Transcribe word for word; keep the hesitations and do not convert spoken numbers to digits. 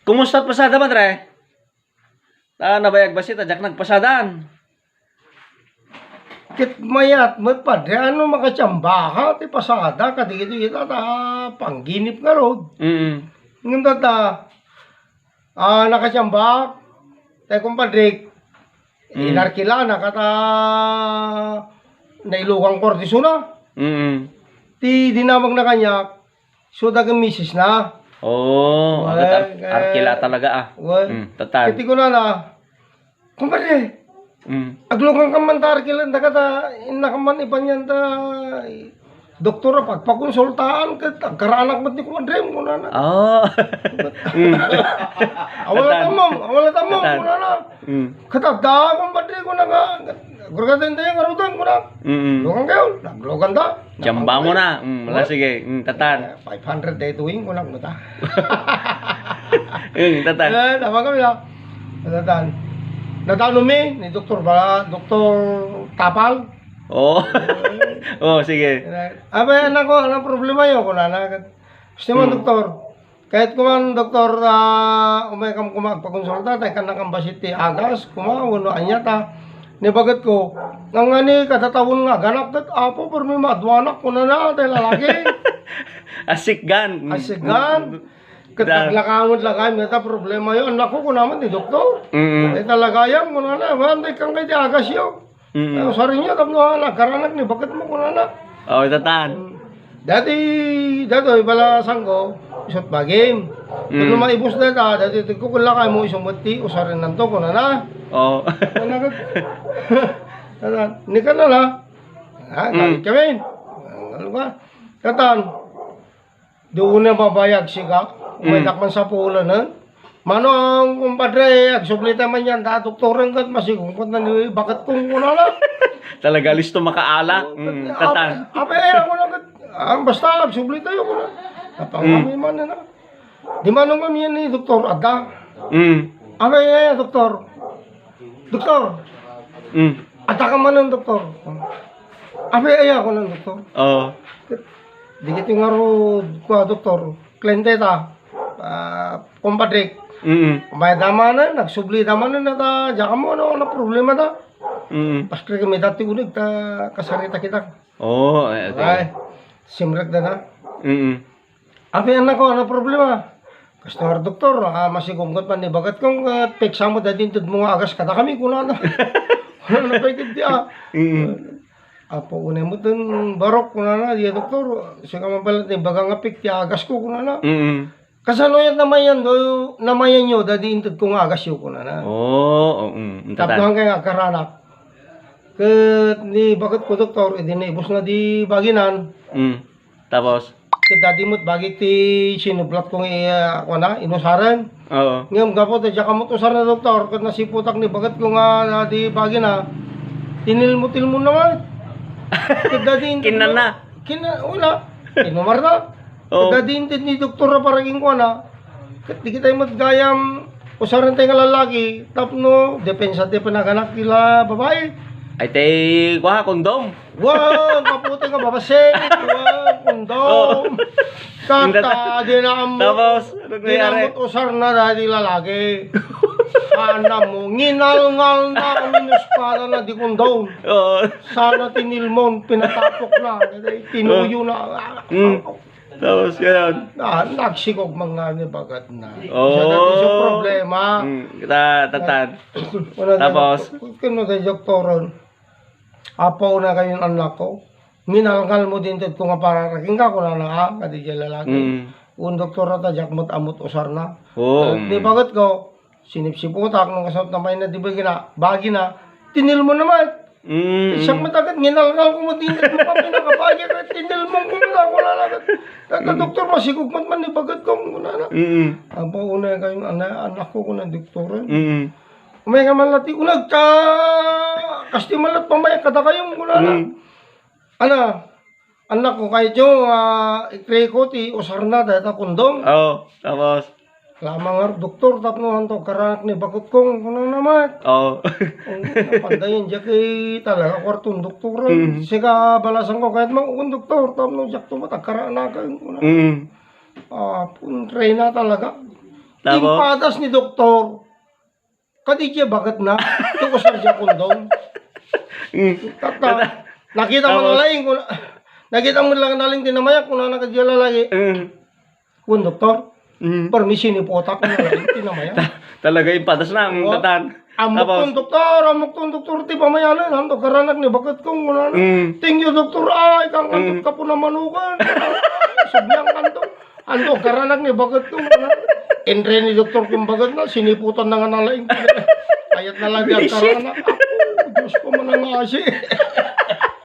Kumusta pasada, Padre? Ta nabayag bassit a diak nagpasadan. Ket mayat met, Padre, ano, makatiamba ka ti pasada, kadagitoy ita ta pangginip ngarud. Mm. Ngem dayta, ah, nakatiamba, tay kumpadrek, mm, inarkilana ket, ah, nailugan kortisona. Mm. Ti dinamagna kaniak, so, dagiti misis na. Oo, ay, agad ar-, ay, arkila talaga, ah. Well, mm, total. Ket ti kunana, "Kumpadre, mm, aglugankan man ta arkila, dagita, innaka man ibanyan ta, doktor, a pagpakonsultaan, ket agkaraanak met ni kumadrem," kunana. Ah. Mm. "Awala, total, tammo, awala, tammo," total, kunana. Mm. "Ket adda, kumpadre," kunana, "agurgatan tayo nga rudang," kunana. Mm. "Lugan kayo," nagluganta. Tiamba mo na. Mm, wala, sige. Mm, total. Eh, five hundred daytoy, kunak mo ta. Mm, total. Eh, tama kami na. Total. Nadanomi ni Doktor Bala, Doktor Tapal. Oo. Oo, sige. "Abay, anak ko, anong problema yo?" Kunana. "Gusto mo, mm, doktor?" Ket kuman, "Doktor, ah, umaykam koma agpakonsulta, ta ikannakam bassit ti agas, koma, wenno ania ta ni bagetko. Ngangani, kada tawen nga aganak, ket, Apo, permi maaduanak," kunana, tay lalaki. Asikgan. Mm. Asikgan. Ket, dan, naglakaw met lakay, "Dayta problema yo, annakko," kunana met ni doktor. Mm. "Dayta lagayam," kunana, "wan, tay ikkan kay ti agas yo." Mm. "Ay, usarenyo tapno, ah, nagkaraanak ni bagetmo," kunana. Oh, itatan. Mm. Daytoy, daytoy, balasangko, isut' bagim. Mm. Tapno maibus dayta, daytoy itedko ken lakaymo, isu met ti usarennanto, kunana. Oh. Kunana ket, itatan, "Ni kanana, ha, mm, kami. Ano ka? Itatan, di unay mabayag sika, mm, umaydak man sapulenen. Manong, kumpadre, agsubli tayo man yan, ta doktoren ket masigungkot na ni baket kong kunana." Talaga, listo makaala. Oh, mm, ap-, tatan. Apay, ay, ako lang ket, ah, basta, agsubli tayo, kunana. Napangami, mm, man na. Di manong kami yan ni doktor, adda. Mm. Apay, ay, doktor. "Doktor, mm, adda ka manen, doktor." "Apay, aya," kunana, "doktor." Oo. "Dagitoy ngarud, kua, doktor, kliente ta, ah, kumpadrek. Mm. Umayda manen, nagsubli da manen, ta diak ammo no, no problema ta. Mm. Paskri kami dati uneg ta kasarita kita." Oo, eh, okay. Ay, simrek da na. Mm. "Apay, annakko, ano problema?" "Kastoy, doktor, ah, masigungkot man ni baket kong, ah, peksa mo daydi intedmo nga agas kadakami," kunana. Kunana pay ket di, ah. Mm. "Apo, unay mo ten barok," kunana, "di, doktor, sika man pala ti baga nga pek ti agasko," kunana. Mm. "Kasano yan namayan do, namayan yo daydi intedko nga agasyo?" kunana. Oo, oo, mm, tapno tatan. Hankay nga agkaranak. Ket ni baketko, doktor, idi naibusna di baginan. Mm. Tapos? Ket daydi met bagik ti sinublatko nga, ah, kuana, inusaren. Oo. Ngem gapu ta diak ammo usarna, doktor, ket nasiputak ni baketko nga, ah, di bagina, tinilmo-tilmona met. Ket daydi inted, kinnana. Kinna-, wala. Inumarna. Oo. Ket daydi inted ni doktor a para kenkuana. Ket di kita met gayam usaren tay nga lalaki tapno depensa ti panaganak ti la-, babai. Ay, tay, kua, kondom. Wow, kaputi nga babassit. Wow, kondom. Oh. Tata, di na ammo. Tapos, ano nangyari? Di na ammo usarna daydi lalaki. Ano mo, nginalngal na, minuspada na di kondom. Oo. Sana tinilmon, pinatapok na, tinuyo na. Mm. Tapos, ngayon? Ah, nagsigog man nga ni bagat na. Oh. Siya dati sa problema. Mm, kita, tatan. Tapos? Kuno tayo doktoron. "Apo, una kayo yung anak ko. Minalngal mo din ko nga para raking ka, kuna na, ah, kadi dyan lalaki." Mm. Un doktor na ta, diak met amot usar na. Oo. Ni bagat ko, sinipsiputak, nung kasabot na may na, di ba gina-, bagi na, tinilmo naman. Mm. Siak met agad, nginalngal ko met, tinilmo ka, pinakabagi ka, tinilmo ko na, wala na agad. Tata, mm, doktor, masigog met man, ni bagat ko, wala na. Mm. Apo, una kayong ana-, anak ko, kuna doktor. Mm. Umay ka man lati, unag ka, kasti man lat pamay, kada kayong, wala na. Mm. Ana, anak ko, kayatyo, ah, ikreko ti usarna dayta kondom. Oo, tapos? Lamang nga, "Doktor, tapno anto karanak ni baket kong," kuna naman. Oo. Ang pandayan, diak ay talaga kwartong doktor. Mm. Siga, balasan ko, kayat mo, "Un, doktor, tapno diak tumatag karanakan," kuna. Mm. Ah, puntrena talaga. Tapos? Impadas ni doktor. Kadi diay baketna. Iti usar diay kondom. Mm. Tata, Tata. Nakita mo Tapos? Na laing kun-, nakita mo lang na laing ti namayak, kunana kadi diay lalaki. Mm. Kun doktor, Mm. Permi siniputak na laing ti namayak. Ta-, talaga impadas na, ang Oo. Tatan. Ammok Tapos? Kun doktor, ammok kun doktor, ti pamayanan, anto karanak ni baketko, kunana. Mm. Thank you, doktor, ay, kang Mm. Anto ka po na manukan. Sugyan kanto. Anto karanak ni baketko, kunana. Inre ni doktor kun baketna, siniputan na nga na laing. Kayat na lang diay Bisit. Karanak. Ako, Diyos ko, manangasi.